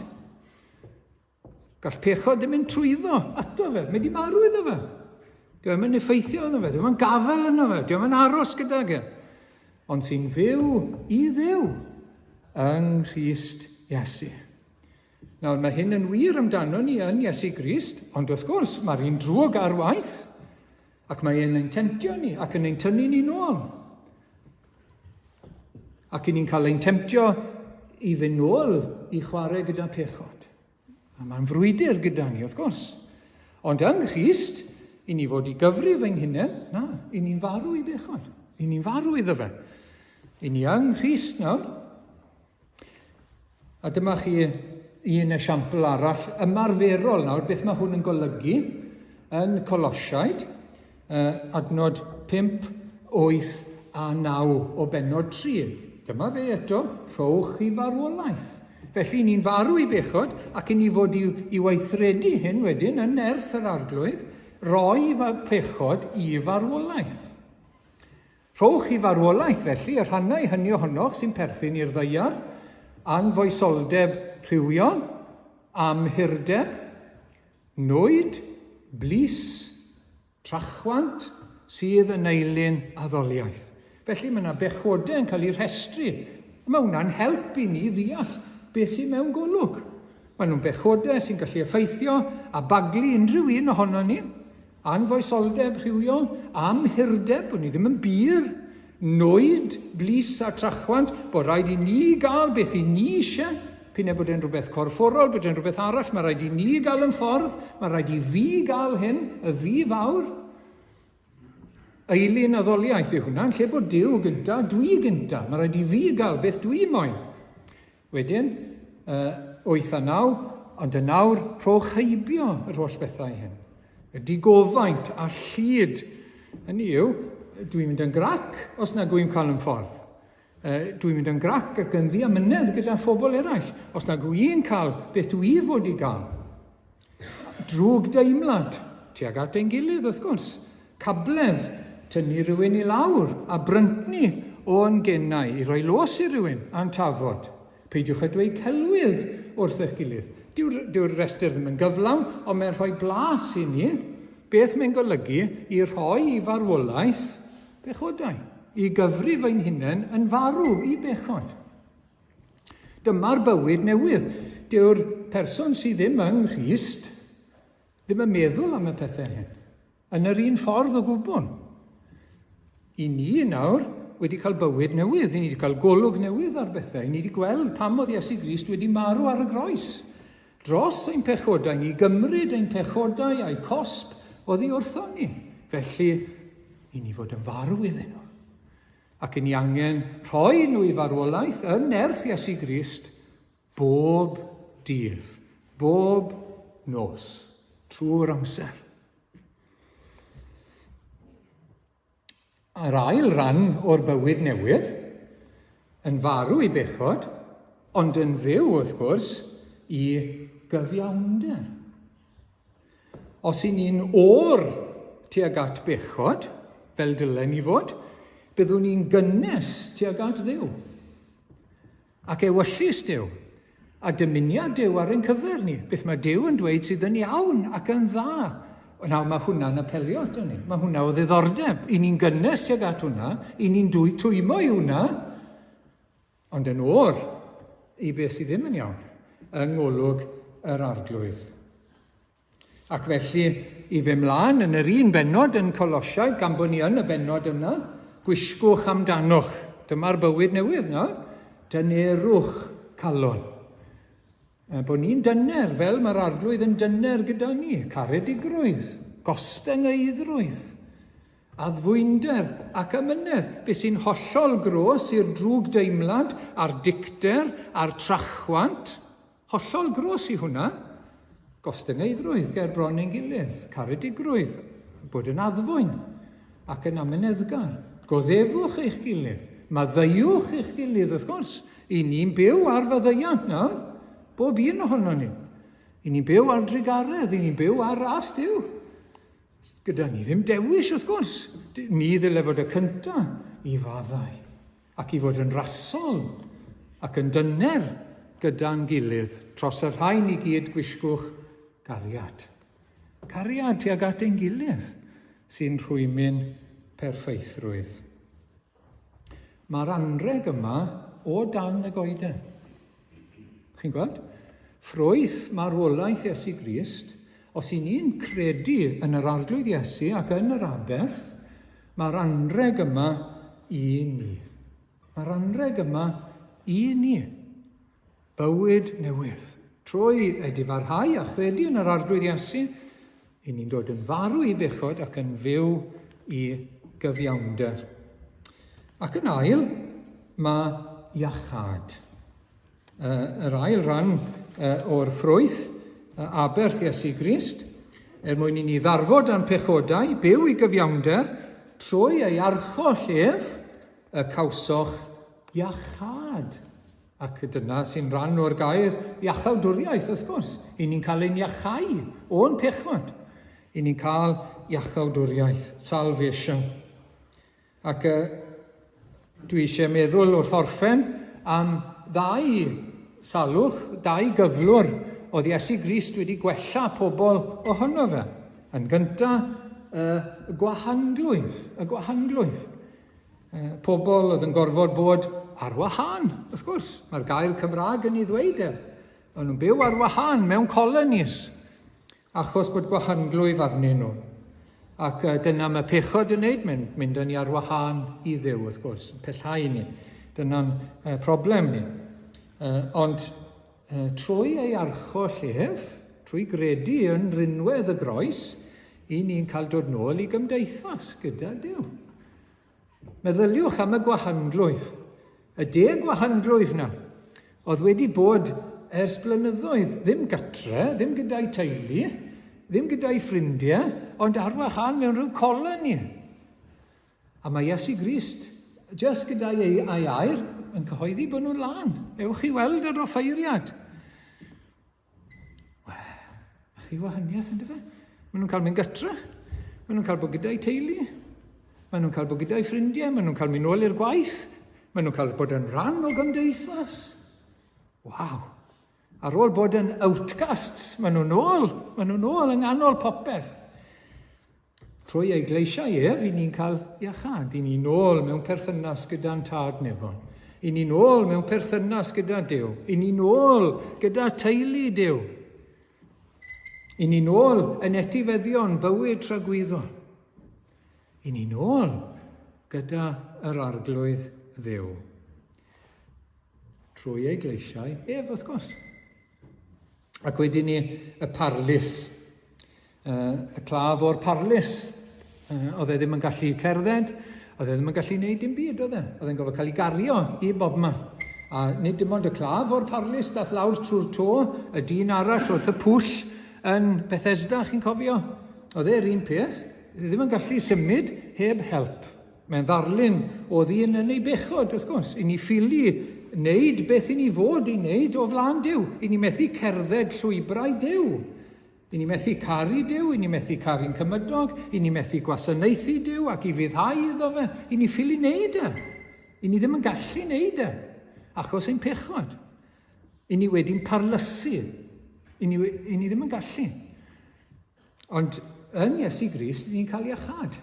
Gall pechod ddim mynd trwyddo ato fe. Mae di marw iddo fe. Dyw e'n effeithio arno fe, dyw e'n gafael yno fe, dyw e'n aros gydag e. Ond sy'n fyw i Dduw yng Nghrist Iesu. Nawr, mae hyn yn wir amdano ni yn Iesu Grist, ond wrth gwrs, mae'r un drwg ar waith, ac mae e'n ein temtio ni ac yn ein tynnu ni nôl. Ac i ni'n cael ein temtio i fynd nôl i chwarae gyda pechod. A mae'n frwydr gyda ni, wrth gwrs. Ond yng Nghrist, i ni fod i gyfrif ein hunain, na, i ni'n farw i bechod. I ni'n farw iddo fe. I ni yng Nghrist nawr. A dyma chi un esiampl arall ymarferol nawr, beth mae hwn yn golygu yn Colosiaid, adnod 5, 8 a 9 o bennod 3. Dyma fe eto, rhowch i farwolaeth. Felly ni'n farw i bechod ac i ni fod i, i weithredu hyn wedyn yn nerth yr arglwydd, roi pechod i farwolaeth. Rhowch i farwolaeth, felly, y rhannau hynny ohonoch sy'n perthyn i'r ddaear, anfoesoldeb rhywiol, amhurdeb, nwyd, blys, trachwant, sydd yn eilun addoliaeth. Felly mae yna bechodau yn cael eu rhestru. Mae hwnna'n help i ni ddeall beth sydd mewn golwg. Maen nhw'n bechodau sy'n gallu effeithio a baglu unrhyw un ohono ni. Anfoesoldeb rhywiol, amhurdeb, bod ni ddim yn bur, nwyd, blys a trachwant, bod rhaid i ni gael beth i ni eisiau, p'un ai bod e'n rhywbeth corfforol, bod e'n rhywbeth arall, mae rhaid i ni gael yn ffordd, mae rhaid i fi gael hyn, y fi fawr. Eilun addoliaeth yw hwnna, yn lle bod Duw gynta, dwi gynta, mae rhaid i fi gael beth dwi moyn. Wedyn, 8 a 9, ond yn awr rhowch heibio yr holl bethau hyn. Y digofaint a llid. Hynny yw, Dwi'n mynd yn grac os nag wy'n cael yn ffordd. Dwi'n mynd yn grac ac yn ddiamynedd gyda phobl eraill os nag wy'n cael beth dwi fod i gael. Drwg deimlad tuag at ein gilydd, wrth gwrs. Cabledd, tynnu rhywun i lawr a bryntni o'n genau i roi los i rhywun a'n tafod. Peidiwch â dweud celwydd wrth eich gilydd. Dyw'r dyw rhestr ddim yn gyflawn, ond mae'n rhoi blas i ni beth mae'n golygu i rhoi i farwolaeth bechodau, i gyfrif ein hunain yn farw i bechod. Dyma'r bywyd newydd. Dyw'r person sydd ddim yng Nghrist ddim yn meddwl am y pethau hyn. Yn yr un ffordd o gwbl. I ni nawr wedi cael bywyd newydd, i ni wedi cael golwg newydd ar bethau, i ni wedi gweld pam oedd Iesu Grist wedi marw ar y groes. Dros ein pechodau, ni gymryd ein pechodau a'u cosb oddi wrthon ni. Felly, i ni fod yn farw iddyn nhw. Ac i ni angen rhoi nhw i farwolaeth yn nerth Iesu Grist bob dydd, bob nos, trwy'r amser. A'r ail ran o'r bywyd newydd, yn farw i bechod, ond yn fyw, wrth gwrs, i gyfiawnder. Os y'n ni'n o'r tuag at bechod, fel dylen ni fod, byddwn ni'n gynnes tuag at Dduw. Ac ewyllys Duw, a dymuniad Duw ar ein cyfer ni. Beth mae Duw yn dweud sydd yn iawn ac yn dda. Nawr mae hwnna'n apelio ato ni. Mae hwnna o ddiddordeb. I ni'n gynnes tuag at hwnna, i ni'n dwy twymo i hwnna, ond yn o'r i beth sydd ddim yn iawn yng ngolwg yr arglwydd. Ac felly, i fe mlaen yn yr un bennod yn Colosiaid, gan bod ni yn y bennod yna, gwisgwch amdanoch. Dyma'r bywyd newydd na. Dynerwch calon. Bod ni'n dyner, fel mae'r arglwydd yn dyner gyda ni. Caredigrwydd, gostyngeiddrwydd, addfwynder ac amynedd. Be sy'n hollol gros i'r drwg deimlad a'r dicter a'r trachwant, Hollol gros i hwnna. Gostyngeiddrwydd ger bron ein gilydd, caredigrwydd, bod yn addfwyn ac yn amyneddgar. Goddefwch eich gilydd, maddeuwch eich gilydd wrth gwrs. I ni'n byw ar faddeuant nawr, bob un ohono ni. I ni'n byw ar drugaredd, i ni'n byw ar ras Duw. Gyda ni ddim dewis wrth gwrs. Ni ddyle fod y cyntaf i faddau. Ac i fod yn rasol ac yn dyner gyda'n gilydd, tros y rhain i gyd gwisgwch gariad. Cariad tuag at ein gilydd sy'n rhwymyn perffeithrwydd. Mae'r anreg yma o dan y goeden. Chi'n gweld? Ffrwyth marwolaeth Iesu Grist, os i ni'n credu yn yr Arglwydd Iesu ac yn yr aberth, mae'r anreg yma i ni. Mae'r anreg yma i ni. Bywyd newydd. Trwy edifarhau a chredu yn yr Arglwydd Iesu, i ni'n dod yn farw i bechod ac yn fyw i gyfiawnder. Ac yn ail, mae iachâd. Yr ail ran o'r ffrwyth, aberth Iesu Grist, er mwyn i ni ddarfod â'n pechodau, byw i gyfiawnder, trwy ei archoll ef, y cawsoch iachâd. Ac dyna sy'n rhan o'r gair iachawdwriaeth, wrth gwrs. I ni'n cael ein iachau o'n pechod. I ni'n cael iachawdwriaeth, salvation. Ac uh, dwi eisiau meddwl wrth orffen am ddau salwch, dau gyflwr oedd Iesu Grist wedi gwella pobl ohono fe. Yn gyntaf, y gwahanglwyf, y gwahanglwyf. Pobl oedd yn gorfod bod ar wahân, wrth gwrs. Mae'r gair Cymraeg yn ei ddweud e. Maen nhw'n byw ar wahân mewn colonies, achos bod gwahanglwyf arnyn nhw. Ac dyna mae pechod yn wneud, mae'n mynd â ni ar wahân i Dduw, wrth gwrs, yn pellhau ni. Dyna'n problem ni. Ond trwy ei archoll ef, trwy gredu yn rinwedd y groes, i ni'n cael dod nôl i gymdeithas gyda Duw. Meddyliwch am y gwahanglwyf, y deg gwahanglwyf na, oedd wedi bod ers blynyddoedd, ddim gatre, ddim gyda'i teulu, ddim gyda'i ffrindiau, ond ar wahân mewn rhyw colony. A mae Iesu Grist, jyst gyda'i ei, ei air, yn cyhoeddi bod nhw'n lân. Ewch i weld yr offeiriad. Wel, chi wahaniaeth ynddo fe? Maen nhw'n cael mynd gytre. Maen nhw'n cael bod gyda'i teulu. Maen nhw'n cael bod gyda'i ffrindiau. Maen nhw'n cael mynd nôl i'r gwaith. Maen nhw'n cael bod yn rhan o gymdeithas. Waw. Ar ôl bod yn outcasts, maen nhw'n ôl. Maen nhw'n ôl yng nghanol popeth. Trwy ei gleisiau ef, i ni'n cael iachâd. I ni'n ôl mewn perthynas gyda'n tad nefol. I ni'n ôl mewn perthynas gyda Duw. I ni'n ôl gyda teulu Duw. I ni'n ôl yn etifeddion bywyd tragwyddol. I ni'n ôl gyda yr arglwydd Dduw. Trwy ei gleisiau ef, wrth gwrs. Ac wedyn ni y parlys, y claf o'r parlys. Oedd e ddim yn gallu cerdded, oedd e ddim yn gallu gwneud dim byd, oedd e. Oedd e'n gofod cael ei gario i bobman. A nid dim ond y claf o'r parlys dath lawr trwy'r to, y dyn arall wrth y pwll yn Bethesda, chi'n cofio? Oedd e'r un peth, ddim yn gallu symud heb help. Mae'n ddarlun o ddyn yn ei bechod, wrth gwrs. I ni ffili wneud beth i ni fod i wneud o flaen Duw. I ni methu cerdded llwybrau Duw. I ni methu caru Duw, i ni methu caru'n cymydog, i ni methu gwasanaethu Duw ac i fuddhau iddo fe. I ni ffili wneud e. I ni ddim yn gallu wneud e, achos ein pechod. I ni wedi'n parlysu. I ni, i ni ddim yn gallu. Ond yn Iesu Grist, ni'n cael iachâd.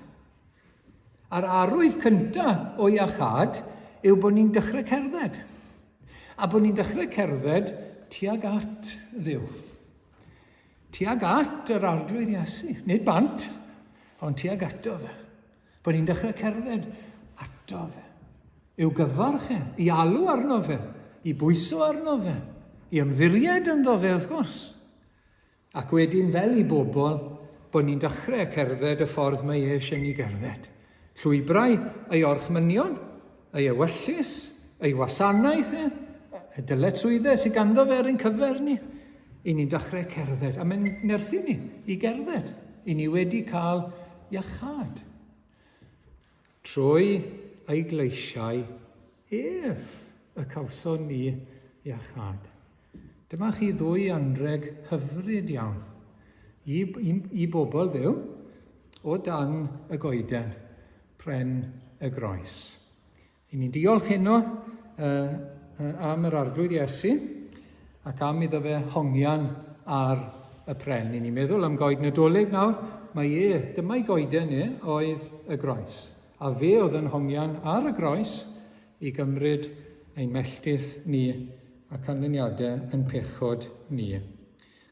A'r arwydd cyntaf o iachâd yw bod ni'n dechrau cerdded. A bod ni'n dechrau cerdded tuag at Dduw. Tuag at yr Arglwydd Iesu. Nid bant, ond tuag ato fe. Bod ni'n dechrau cerdded ato fe. I'w gyfarch e, i alw arno fe, i bwyso arno fe, i ymddiried ynddo fe, wrth gwrs. Ac wedyn, fel i bobl, bod ni'n dechrau cerdded y ffordd mae e eisiau ni gerdded. Llwybrau ei orchmynion, ei ewyllys, ei wasanaeth e, y dyletswyddau sydd ganddo fe ar ein cyfer ni. I ni'n dechrau cerdded, a mae'n nerthu ni i gerdded. I ni wedi cael iachâd. Trwy ei gleisiau ef y cawson ni iachâd. Dyma chi ddwy anrheg hyfryd iawn i, i, i bobl Dduw o dan y goeden, pren y groes. I ni'n diolch heno uh, am yr Arglwydd Iesu ac am iddo fe hongian ar y pren. I ni'n meddwl am goed Nadolig nawr, mae e, dyma'i goeden e, oedd y groes. A fe oedd yn hongian ar y groes i gymryd ein melltith ni a canlyniadau yn pechod ni.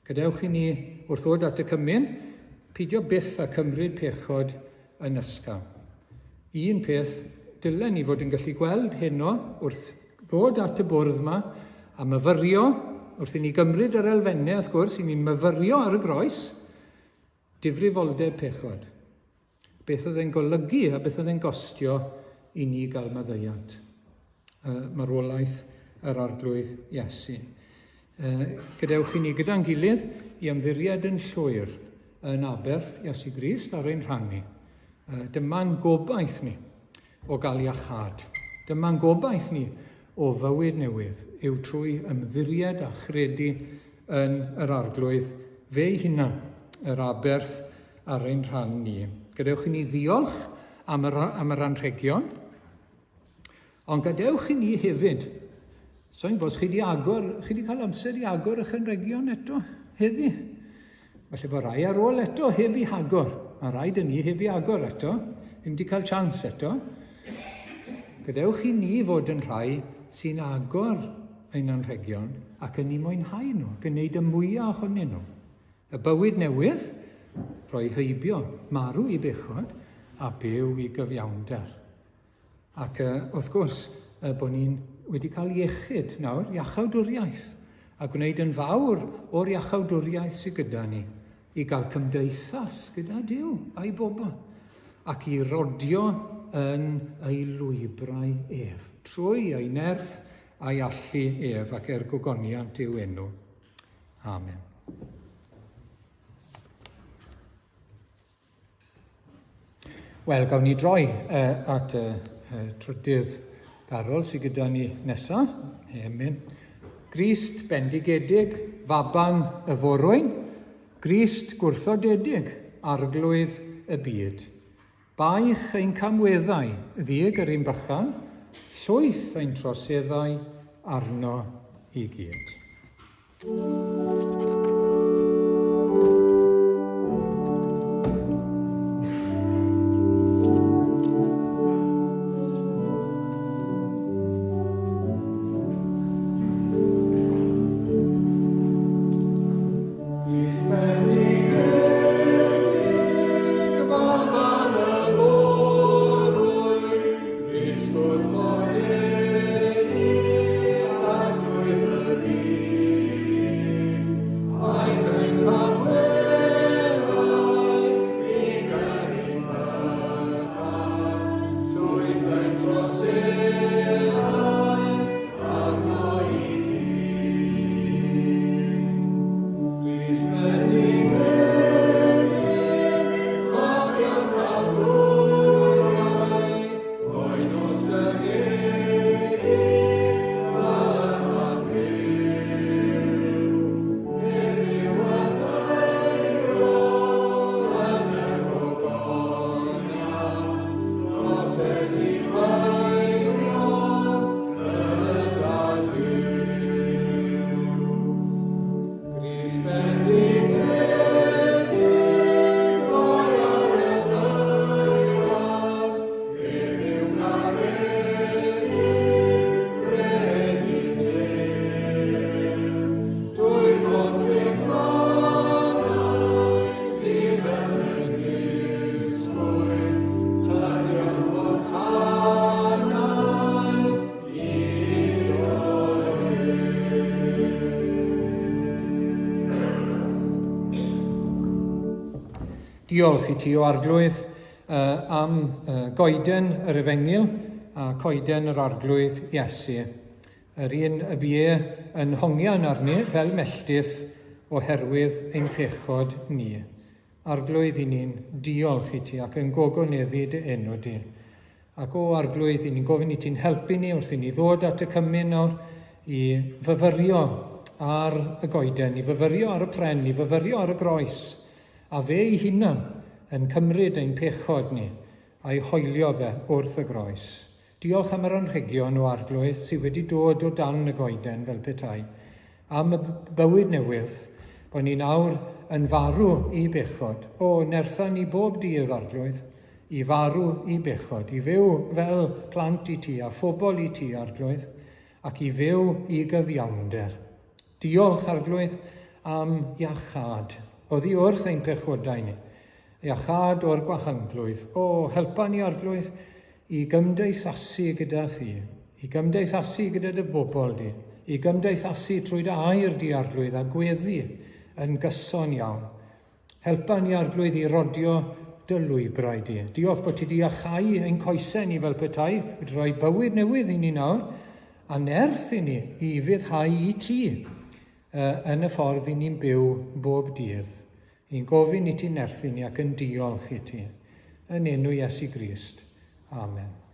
Gadewch i ni, wrth ddod at y cymun, pidio byth â cymryd pechod yn ysgafn. Un peth dylen ni fod yn gallu gweld heno wrth ddod at y bwrdd yma a myfyrio, wrth i ni gymryd yr elfennau wrth gwrs, i ni'n myfyrio ar y groes, difrifoldeb pechod. Beth oedd e'n golygu a beth oedd e'n gostio i ni gael maddeuant. Marwolaeth yr Arglwydd Iesu. Gadewch i ni gyda'n gilydd i ymddiried yn llwyr yn aberth Iesu Grist ar ein rhan ni. Dyma'n gobaith ni o gael iachâd. Dyma'n gobaith ni o fywyd newydd yw trwy ymddiried a chredu yn yr Arglwydd fe'i hunan, yr aberth ar ein rhan ni. Gadewch i ni ddiolch am yr, am yr anrhegion, ond gadewch i ni hefyd, so'n gwybod os chi wedi agor, chi wedi cael amser i agor eich anrhegion eto, heddi. Falle bod rai ar ôl eto heb i hagor, a rai dyn ni heb i agor eto, ddim wedi cael chance eto. Gadewch i ni fod yn rhai sy'n agor ein anrhegion ac yn eu mwynhau nhw, ac yn gwneud y mwyaf ohonyn nhw. Y bywyd newydd, rhoi heibio, marw i bechod, a byw i gyfiawnder. Ac uh, wrth gwrs, uh, bod ni'n wedi cael iechyd nawr, iachawdwriaeth, a gwneud yn fawr o'r iachawdwriaeth sydd gyda ni, i gael cymdeithas gyda Duw a'i bobl, ac i rodio yn ei lwybrau ef, trwy ei nerth a'i allu ef ac er gogoniant i'w enw. Amen. Wel, gawn ni droi at y trydydd garol sydd gyda ni nesaf, emyn. Grist bendigedig, faban y forwyn, Grist gwrthodedig, arglwydd y byd. Baich ein camweddau, ddig yr un bychan, llwyth ein troseddau arno i gyd. Diolch i ti, o Arglwydd, am goeden yr Efengyl a coeden yr Arglwydd Iesu, yr un y bu e yn hongian arni fel melltith oherwydd ein pechod ni. Arglwydd, i ni'n diolch i ti ac yn gogoneddu dy enw di. Ac o Arglwydd, i ni'n gofyn i ti'n helpu ni wrth i ni ddod at y cymun nawr i fyfyrio ar y goeden, i fyfyrio ar y pren, i fyfyrio ar y groes, a fe ei hunan yn cymryd ein pechod ni a'i hoelio fe wrth y groes. Diolch am yr anrhegion, o Arglwydd, sydd wedi dod o dan y goeden fel petai, am y bywyd newydd, bod ni nawr yn farw i bechod. O, nertha ni bob dydd, Arglwydd, i farw i bechod, i fyw fel plant i ti a phobl i ti, Arglwydd, ac i fyw i gyfiawnder. Diolch, Arglwydd, am iachâd oddi wrth ein pechodau ni, iachâd o'r gwahanglwyf. O, helpa ni, Arglwydd, i gymdeithasu gyda thi, i gymdeithasu gyda dy bobl di, i gymdeithasu trwy dy air di, Arglwydd, a gweddi yn gyson iawn. Helpa ni, Arglwydd, i rodio dy lwybrau di. Diolch bod ti di achau ein coesau ni fel petai, wedi rhoi bywyd newydd i ni nawr, a nerth i ni i ufuddhau i ti yn y ffordd i ni'n byw bob dydd. Ni'n gofyn i ti nerthu ni ac yn diolch i ti. Yn enw Iesu Grist. Amen.